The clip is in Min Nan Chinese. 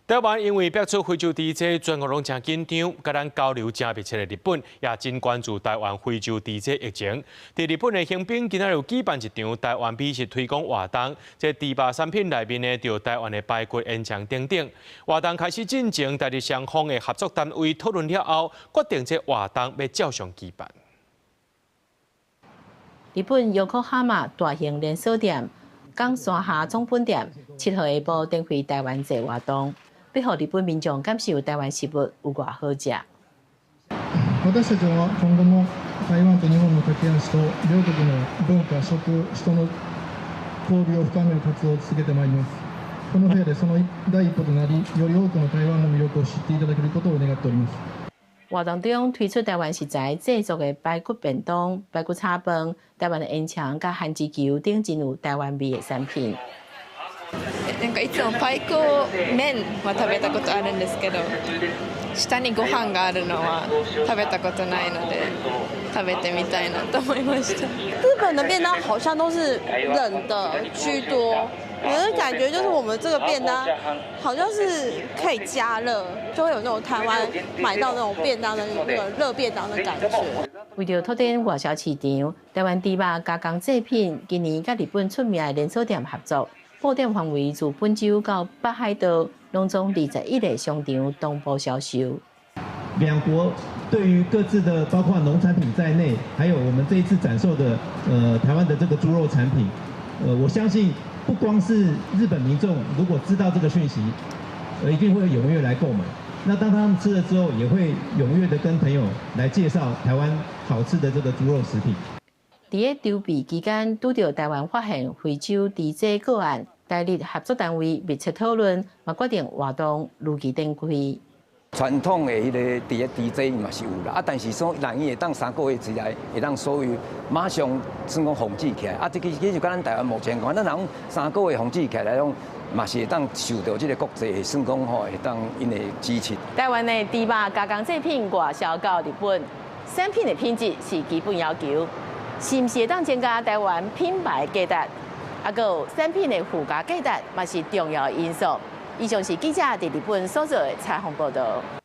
台灣因為逼出非洲豬災，全國攏誠緊張，佮咱交流誠密切的日本也真關注台灣非洲豬災疫情。佇日本的橫濱今仔日有舉辦一場台灣美食推廣活動，這豬肉產品內面呢，著台灣的排骨、煙腸等等。活動開始進前，台日雙方的合作單位討論了後，決定這活動欲照常舉辦。日本玉科哈馬大型連鎖店岡山下總本店7號下晡展開台灣節活動。欲予日本民眾感受台灣食物有偌好食。私たちは今後も台灣と日本の架け橋と両國の文化、食、人の交流を深める活動を続けてまいります。このフェアでその第一歩となり、より多くの台灣の魅力を知っていただけることを願っております。活動中推出台灣食材製作的排骨便當、排骨炒飯、台灣的煙腸佮番薯球等真有台灣味的產品。なんかいつもパイコー麺は食べたことあるんですけど、下にご飯があるのは食べたことないので、食べてみたいなと思いました。日本的便當好像都是冷的居多，我的感覺就是我們這個便當好像是可以加熱，就會有那種台灣買到那種便當的那個熱便當的感覺。為著拓展外銷市場，台灣豬肉加工製品今年佮日本出名的連鎖店合作。布點範圍自本州到北海道，攏總21個商場同步銷售。兩國對於各自的包括農產品在內，還有我們這一次展售的台灣的這個豬肉產品，我相信不光是日本民眾如果知道這個訊息，一定會踴躍來購買。那當他們吃了之後，也會踴躍的跟朋友來介紹台灣好吃的這個豬肉食品。佇咧籌備期間，拄著台灣發現非洲豬災個案，台日合作單位密切討論，嘛決定活動如期展開。傳統的彼個佇咧豬災嘛是有啦，啊，但是說人伊會當3個月之內會當所有馬上算講防止起來，啊，這個其實佮咱台灣目前看，咱若講三個月防止起來講，嘛是會當受著這個國際算講吼會當𪜶的支持。台灣的豬肉加工製品外銷到日本，產品的品質是基本要求。是毋是會當增加台灣品牌價值？啊，閣有產品的附加價值嘛是重要因素。以上是記者佇日本所做的採訪報導。